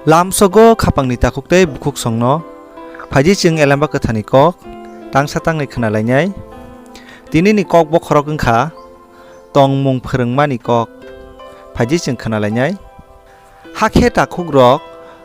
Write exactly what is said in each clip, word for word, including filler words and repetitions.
Lamsogo khapangni takhuk tei bukhuk songno phaidi chwng Elemba Kwtharni kok tangsa tangni khna lainai. Tinini kok bokhorok wngkha tongmung phwrwngmani kok. Phaidi chwng khna lainai. Hakhe takhukrok,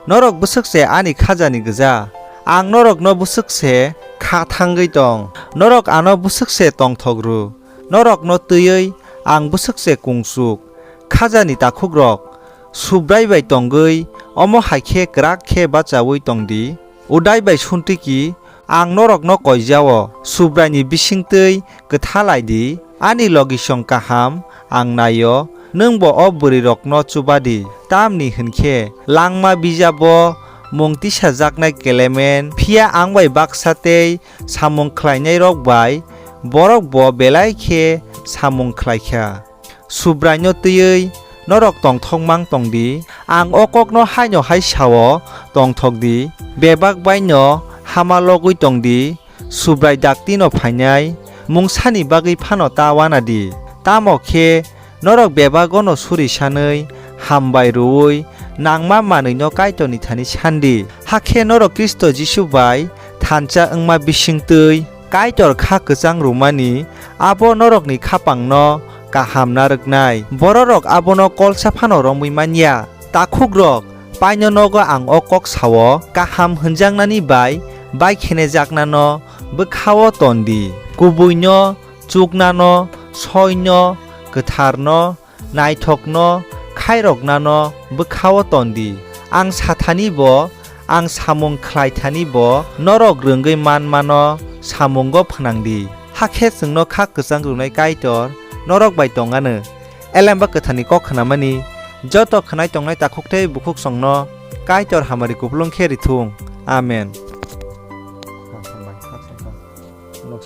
norok bwswk se ani khajani gwja, ang norokno bwswk se kha thangwi tong, norok ano bwswk se tongthok rw, norokno twiwi ang bwswk se kungsuk. Khajani takhukrok, Subrai bai tongwi omo hai khe kwrak khe bachaui tong di. Udai bai Suntiki, ang norokno koi jao, Subraini bisingtwi kwtha lai di. Ani logisong kaham ang nai-o, nwng bo o bwrwirokno chuba di. Tamni hwn khe langma bijabo mung tisajaknai Klement, phiya ang bai baksa tei samung khlainairok bai borok bo belai khe samung khlai kha. Subraino twiwi norok tongthok mang tong di. Ang o kokno haino hai sa-o, tongthok di. Bebak bai no hama logwi tong di. Subrai daktino phainai mungsani bagwi phano ta uana di. Tamo khe norok bebago no suri sanwi, hambai rwui, nangma manwino Kaitorni thani san di. Hakhe norok Khristo Jisu bai thansa wngma bisingtwi Kaitor kha kwchang rwmani abo norokni khapangno kaham narwknai. Bororok abono kolsa phano romwi man ya. Takhukrok, paino nogo ang o kok sa-o, kaham hwnjaknani bai baikhenejaknano bwkha-o ton di. Kubuino, chuknano, soino, kwtharno, naithokno khairoknano bwkha-o ton di. Ang sa thani bo, ang samung khlai thani bo norok rwngwi manmano samungo phnang di. Hakhe chwngno kha kwchang rwnai Kaitor norok bai tong anw. Elemba Kwtharni kok khnamani joto khwnai tongnai takhuk tei bukhuk songno Kaitor hamari kupulung khe rithung. Amen.